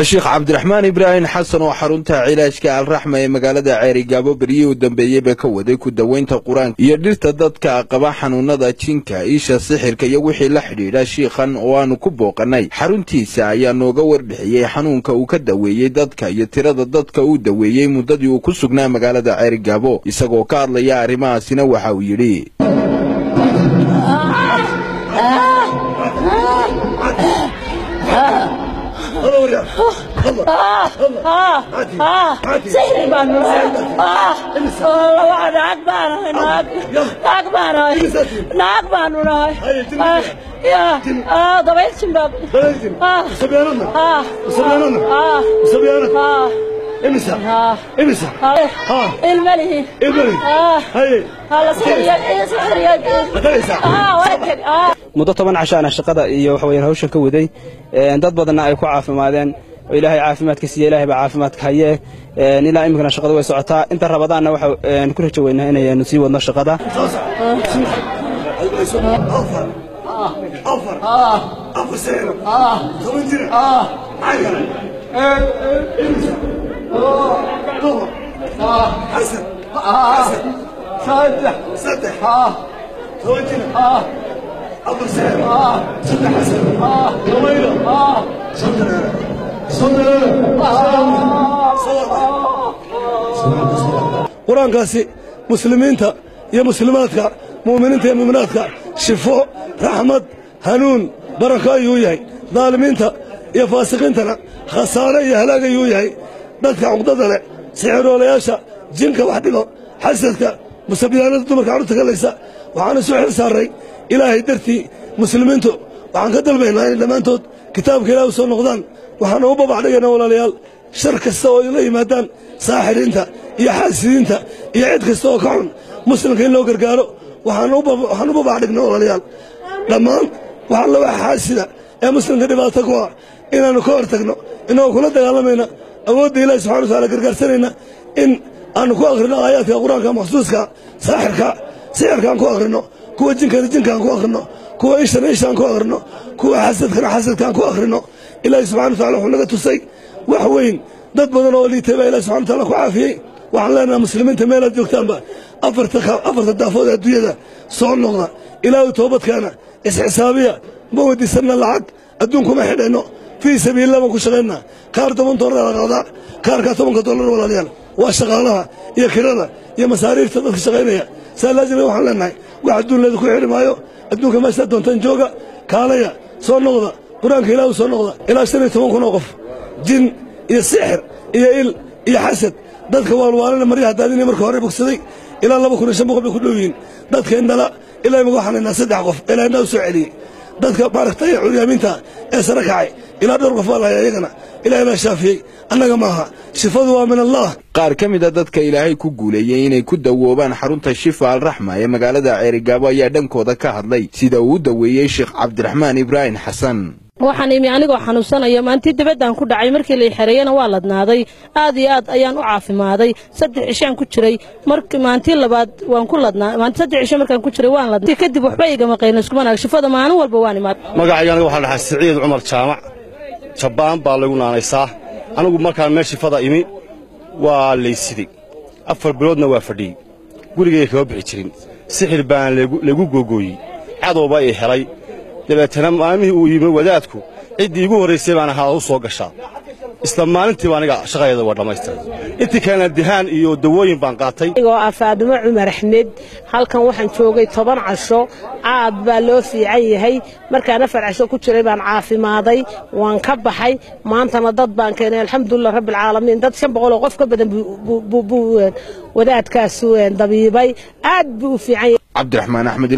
Sheekh Cabdiraxmaan Ibraahim Xasan oo xarunta cilaajka Alraxma ee magaalada Ceerigaabo beryihii u dambeeyeyba ka waday ku daweynta qur-aanka iyo dhirta dadka qaba xanuunada jinka, isha, sixirka iyo wixii la xidhiidha. Shiikhan oo aanu ku booqanay xaruntiisa ayaa nooga warbixiyey xanuunka uu ka daweeyey dadka iyo tirada dadka uu daweeyey muddadii uu ku sugnaa magaalada Ceerigaabo. Isagoo ka hadlaya arrimahaasina waxa uu yidhi: Sixir baan naag baanahay, naag baanahay, naag baanu nahay. Dabayl jimbaab. Ilmalihi. Muddo 10 cashaana shaqada iyo waxa weeyaan hawshan ka waday, dad badanna ay ku caafimaadeen oo Ilaahay caafimaadka siiye. Ilaahay baa caafimaadka haye. Ilaa iminkana shaqada way socotaa. Inta rabadaanna waxaan ku rajo weynaa inaynu sii wadno shaqada. Qur-aankaasi muslimiinta iyo muslimaadka, mu'miniinta iyo mu'minaadka shifo, raxmad, hanuun, barako ayuu yahay. Daalimiinta iyo faasiqiintana khasaare iyo halaag ayuu yahay. Dadka cuqdada leh, sixiroolayaasha, jinka wax dhigo, xasadka, musabyaanada, dumarka carruurta ka laysa, waxaan isu xil saarray Ilaahay dartii. Muslimiintu waxaan ka dalbaynaa inay dhammaantood kitaabka Ilaah u soo noqdaan. Waxaan ugu babax dhigaynaa, walaalayaal, shar kasta oo la yimaadaan saaxiriinta iyo xaasidiinta iyo cid kasta oo ka xun muslimka in loo gargaaro. Waxaan u babax dhignaa, walaalayaal, dhammaan waxaa la waxa xaasida ee muslimka dhibaato ku ah inaannu ka hor tagno, innagoo kula dagaalamayna awoodda Ilahi subxana wa taala, gargaarsanayna in aanu ku akhrino aayaadka qur-aanka makhsuuska. Saaxirka sixirkaan ku akhrino, kuwa jinkana jinkaan ku akhrino, kuwa ishana ishaan ku akhrino, kuwa xasadkana xasadkaan ku akhrino. Ilaahi subxana wa tacala wuxuu naga tusay wax weyn. Dad badan oo liitay baa Ilahi subxana wa taala ku caafiyey. Waxaan leenahay muslimiinta meelaad joogtaanba, afarta daafood ee adduunyada, soo noqda, Ilaahu toobadkeena, isxisaabiya. Ma weydiisanna lacag, adduunkuma xidhayno, fii sabiilillah baan ku shaqaynaa. Kaar $10 la qaadaa. Kaarkaa 10-ka dollar, walaalayaal, waa shaqaalaha iyo kirada iyo masaariifta dadka shaqaynaya. Saa laazima waxaan leenahay, wax adduun leeda ku xidhi maayo. Adduunka meeshaa doontaan jooga, kaalaya, soo noqda, qur-aanka Ilaahu soo noqda. Ilaa 15,000 oo qof jin iyo sixir iyo il iyo xasad, dadka waalwaalana, maryaha daadinaya marka hore bogsaday, ilaa 2500 bay ku dhow yihiin. Dadka indhala ilaa imaga waxaan haynaa saddex qof ilaa indhaa u soo celiyey. Dadka maaragtay curyaamiinta ee sare kacay ilaa dhowr qof baa lahaya, iyagana Ilahay baa shaafiyey, annaga maaha. Shifadu waa min Allah. Qaar ka mid a dadka Ilaahay ku guuleeyey inay ku dawoobaan xarunta Shifa Alraxma ee magaalada Ceerigaabo ayaa dhankooda ka hadlay sida uu u daweeyey Sheekh Cabdiraxmaan Ibraahim Xasan. Waxaan imi anigoo xanuunsanaya. Maantii dibaddaan ku dhacay, markii lay xereeyena waa ladnaaday. Aad iyo aad ayaan u caafimaaday. 3 cishaan ku jiray. Mark maantii labaad waan ku ladnaa. Maanti 3 cisho markaan ku jiray waan ladnaa. Kadib waxba igama qayno, iskuma naag. Shifada maalin walba waan imaad. Magacayga aniga waxaa dhahaa Siciid Cumar Jaamac, Jabaan baa lagu naanaysaa. Anigu markaan meel shifada imi waa laysiday, 4 biloodna waa fadhiyey, gurigayga kama bixi jirin. Sixir baan lagu googooyey, cadowbaa ii helay. Dabeetana maalmihii uu yimi wadaadku, ciddii igu horraysay baan ahaa u soo gashaa. Isla maalintiiba aniga shaqadeeda waa dhammaystiray. Intii kalena dihaan iyo dawooyin baan qaatay. Anigoo ah Faadumo Cumar Axmed, halkan waxaan joogay 10 casho. Aad baa loo fiican yahay. Markaan 4 casho ku jiray baan caafimaaday, waan ka baxay. Maantana dad baan keenay, alxamdulilah rabbilcaalamiin. Dad 500 oo qof ka badan buu wadaadkaas dabiibay. Aad buu u fiican yahay. Cabdiraxmaan Axmed.